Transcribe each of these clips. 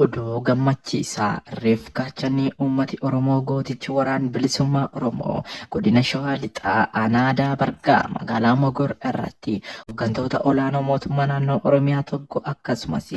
Oduu gammachiisaa reef gaachanni uummati Oromoo gootichi waraan bilisummaa Oromoo godina Shawaa Lixaa aanaa Aadaa Bargaa magaalaa Mogor irratti hooggantoota olaanoo mootummaa naannoo Oromiyaa tokko akkasumas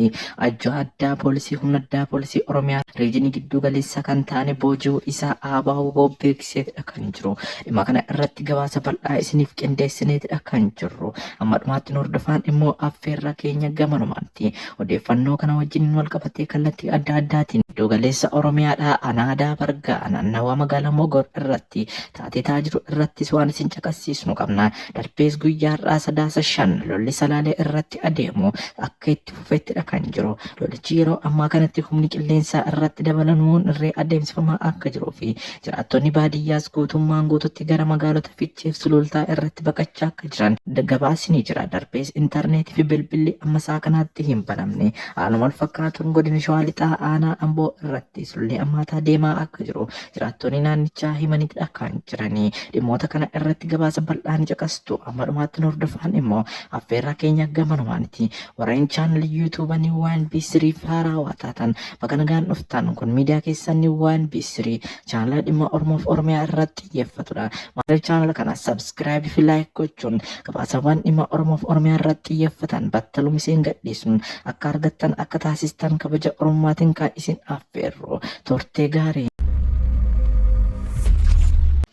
ajjaa addaa poolisii humna addaa poolisii Oromiyaa riijinii gidduu galeessaa kan taane booji'uu isaa ABO beeksiseetidha kan jiru. Dhimma kana irratti gabaasa bal'aa isiniif qindeessineetidha kan jirru. Amma dhumaatti nu hordofaan immoo affeerra keenya gamanumaatti. Odeeffannoo kana wajjin wal qabatee kallattii adda addaatiin giddu galeessa Oromiyaadhaa aanaa Aadaa Bargaa naannawaa magaalaa Mogor irratti taatee ta'aa jiru irrattis waan isin caqasiisnu qabna. Darbees guyyaa har'aa Sadaasa 5 lolli Salaalee irratti adeemu akka itti fufettidha kan jiru. Lolichi yeroo ammaa kanatti humni qilleensaa irratti dabalamuun irree adeemsifamaa akka jiruu fi jiraattonni baadiyyaas guutummaan guututti gara magaalota Fiicheef Sulultaa irratti baqachaa akka jiran gabaasni jira. Darbees intarneetii fi bilbilli amma isaa kanaatti hin banamne. Haaluma wal fakkaatuun godina Shawaa Lixaa aanaa Amboo irratti lolli ammaataa deemaa akka jiru jiraattonni naannichaa himanidha kan jirani. Dhimmoota kana irratti gabaasa bal'aa ni caqastu. Amma dhumaatti nu hordofaan immoo affeerraa keenya gamanumaaniti. Warreen chaanalii yuutuuba New One B3 haarawaa taatan bakka nagaan dhuftan kun miidiyaa keessan New One B3 chaanala dhimma Oromoof Oromiyaa irratti xiyyeeffatudha. Maaliif chaanala kana subscribe fi like gochuun gabaasawwan dhimma Oromoof Oromiyaa irratti xiyyeeffatan battaluma isin gadhiisnu akka argattan akka taasistan kabaja Oromummaatiin kan isin affeerru. Turtee gaarii.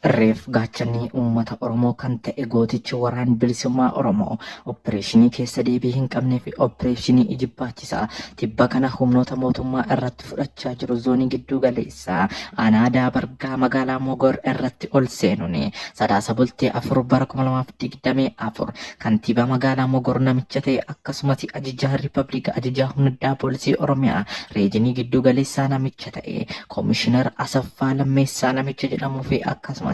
Reef gaachanni uummata Oromoo kan ta'e gootichi waraan bilisummaa Oromoo oppireeshinii keessa deebii hin qabnee fi oppireeshinii ijibbaachisaa tibba kana humnoota mootummaa irratti fudhachaa jiru zoonii gidduu galeessaa aanaa Aadaa Bargaa magaalaa Mogor irratti ol seenuun Sadaasa bultii 4 bara 2024 kantiibaa magaalaa Mogor namicha ta'e akkasumas ajajaa Riippabliika ajajaa humna addaa poolisii Oromiyaa reejinii gidduu galeessaa namicha ta'e Koomishinar Asaffaa Lammeessaa namicha jedhamuu fi akkasumas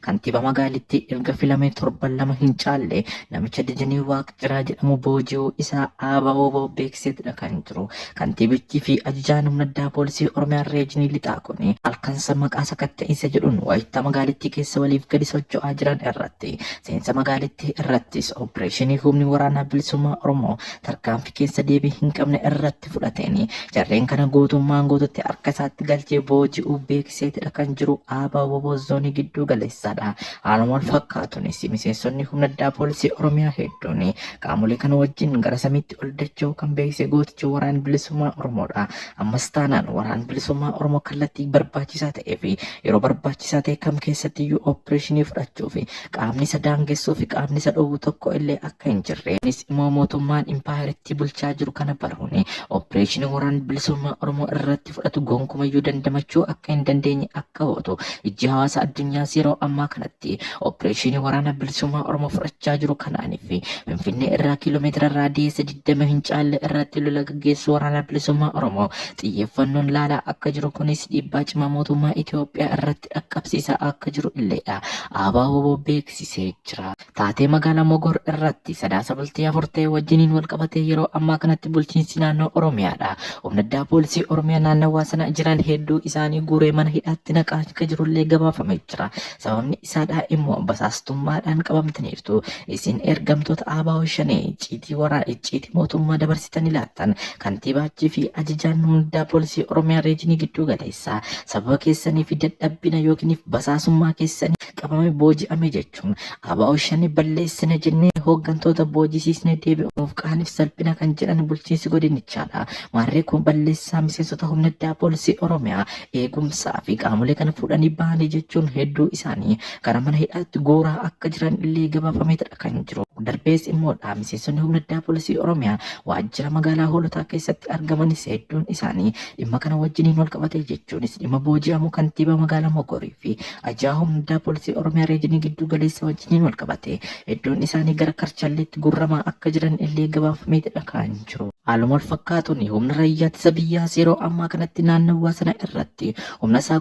kantiibaa magaalittii erga filamee torban 2 hin caalle namicha Dajanee Waaqjiraa jedhamu booji'uu isaa ABO beeksiseetidha kan jiru. Kantiibichi fi ajajaan humna addaa poolisii Oromiyaa reejinii lixaa kun halkansa maqaa sakatta'iinsa jedhuun wayita magaalittii keessa waliif gadi socho'aa jiran irratti seensa magaalittii irrattis opereeshinii humni waraanaa bilisummaa Oromoo tarkaanfii keessa deebii hin qabne irratti fudhateen jarreen kana guutummaan guututti harka isaatti galchee booji'uu beeksiseetidha kan jiru ABO zoonii gidduu galeessaadha. Haaluma wal fakkaatuunis miseensonni humna addaa poolisii Oromiyaa hedduun qaamolee kana wajjin gara samiitti ol dacha'uu kan beeksise gootichi waraan bilisummaa Oromoodha. Ammas taanaan waraan bilisummaa Oromoo kallattii barbaachisaa ta'ee fi yeroo barbaachisaa ta'e kam keessatti iyyuu opereeshinii fudhachuu fi qaamni isa daangessuu fi qaamni isa dhowwu tokko illee akka hin jirre. Kunis immoo mootummaan impaayeritti bulchaa jiru kana baruun opereeshinii waraan bilisummaa Oromoo irratti fudhatu gonkumayyuu dandamachuu akka hin dandeenye akka hubatu ijji hawaasa addunyaas yeroo ammaa kanatti opereeshinii waraana bilisummaa Oromoo fudhachaa jiru kanaanii fi Finfinnee irraa kiiloomeetira raadiyeessa 20 hin caalle irratti lola gaggeessuu waraana bilisummaa Oromoo xiyyeeffannoon laalaa akka jiru kunis dhiibbaa cimaa mootummaa Itoophiyaa irratti dhaqqabsiisaa akka jiru illeedha. ABO beeksisee jira. Taatee magaalaa Mogor irratti Sadaasa bultii 4 ta'e wajjiniin wal qabatee yeroo ammaa kanatti bulchiinsi naannoo Oromiyaadha. Humna addaa poolisii Oromiyaa naannawaa sana jiran hedduu isaanii guuree mana hidhaatti naqaa akka jirullee gabaafamee jira. Sababni isaadhaa immoo basaastummaadhaan qabamtaniirtu. Isin ergamtoota ABO Shanee icciitii waraa icciitii mootummaa dabarsitanii laattan. Kantiibaachii fi ajajaan humna addaa poolisii Oromiyaa reejinii gidduu galeessaa sababa keessanii fi dadhabbina yookiin basaasummaa keessanii qabame booji'ame jechuun ABO Shanee balleessine jennee hooggantoota boojisiisnee deebi'uuf qaaniif salphina kan jedhan bulchiinsi godinichaadha. Maarree kun balleessaa miseensota humna addaa poolisii Oromiyaa eegumsaa fi qaamolee kana fuudhanii bahanii jechuun hedduu isaanii gara mana hidhaatti guuraa akka jiran illee gabaafameetidha kan jiru. Darbees immoo miseensonni humna addaa poolisii Oromiyaa waajjira magaalaa Hoolotaa keessatti argamanis hedduun isaanii dhimma kana wajjiniin wal qabatee jechuunis dhimma booji'amuu kantiibaa magaalaa Mogorii fi ajaa humna addaa poolisii Oromiyaa reejinii gidduu galeessa wajjiniin wal qabate hedduun isaanii gara karchalleetti gurramaa akka jiran illee gabaafameetidha kan jiru. Haaluma wal fakkaatuun humna raayyaa ittisa biyyaas yeroo ammaa kanatti naannawaa sana irratti humna isaa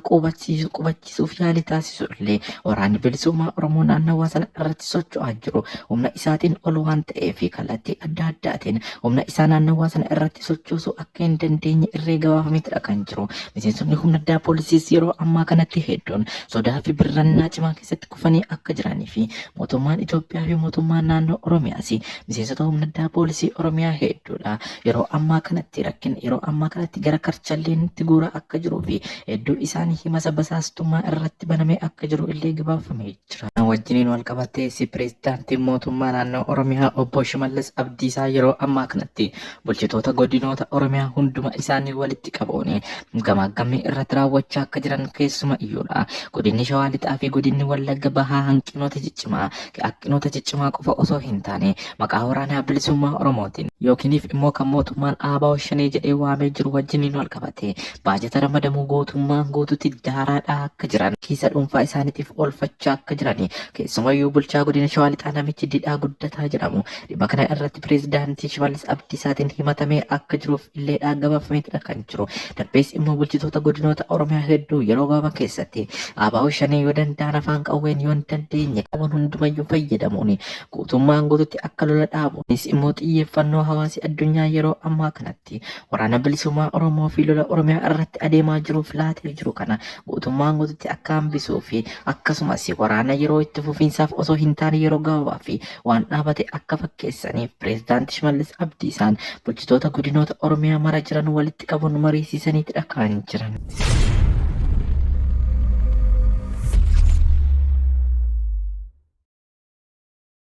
qubachiisuuf yaalii taasisu illee waraanni bilisummaa Oromoo naannawaa sana irratti socho'aa jiru humna isaatiin ol waan ta'eef kallattii adda addaatiin humna isaa naannawaa sana irratti sochoosuu akka hin dandeenye irree gabaafameetidha kan jiru. Miseensonni humna addaa poolisiis yeroo ammaa kanatti hedduun sodaa fi birrannaa cimaa keessatti kufanii akka jiranii fi mootummaan Itoophiyaa fi mootummaan naannoo Oromiyaas miseensota humna addaa poolisii Oromiyaa hedduudha. Yeroo ammaa kanatti rakkina yeroo ammaa kanatti gara karchalleenitti guuraa akka jiruu fi hedduu isaanii himasa basaastummaa irratti banamee akka jiru illee gabaafamee jira. Wajjiniin wal qabatees pireezidaantiin mootummaa naannoo Oromiyaa obbo Shimallis Abdiisaa yeroo ammaa kanatti bulchitoota godinoota Oromiyaa hunduma isaanii walitti qabuun gamaaggammii irratti raawwachaa akka jiran keessuma iyyuudha. Godinni Shawaa Lixaa fi godinni Wallagga Bahaa hanqinoota ciccimaa hanqinoota ciccimaa qofa osoo hin taane maqaa waraanaa bilisummaa Oromootiin yookiiniif immoo kan mootummaan ABO Shanee jedhee waamee jiru wajjiniin wal qabate baajata ramadamuu gootummaan guututti daaraadhaa akka jiran kiisa dhuunfaa isaaniitiif oolfachaa akka jiran keessumayyuu bulchaa godina Shawaa Lixaa namichi Didhaa Guddataa jedhamu dhimma kana irratti pireezidaantii Shimallis Abdiisaatiin himatamee akka jiruuf illee gabaafamee kan jiru. Darbees immoo bulchitoota godinoota Oromiyaa hedduu yeroo gabaabaa keessatti ABO Shanee yoo danda'an afaan qawween yoo hin dandeenye qaban hundumayyuu fayyadamuun guutummaan guututti akka lola dhaabu. Kunis immoo xiyyeeffannoo hawaasi addunyaa yeroo ammaa kanatti waraana bilisummaa Oromoo fi lola Oromiyaa irratti adeemaa jiruuf laatee jiru kana guutummaan guututti akka hambisuu fi akkasumas waraana yeroo itti fufiinsaaf osoo hin taane yeroo gabaabaa fi waan dhaabate akka fakkeessaniif pireezidaanti Shimallis Abdiisaan bulchitoota godinoota Oromiyaa mara jiran walitti qabuun mariisiisaniitidha kan jiran.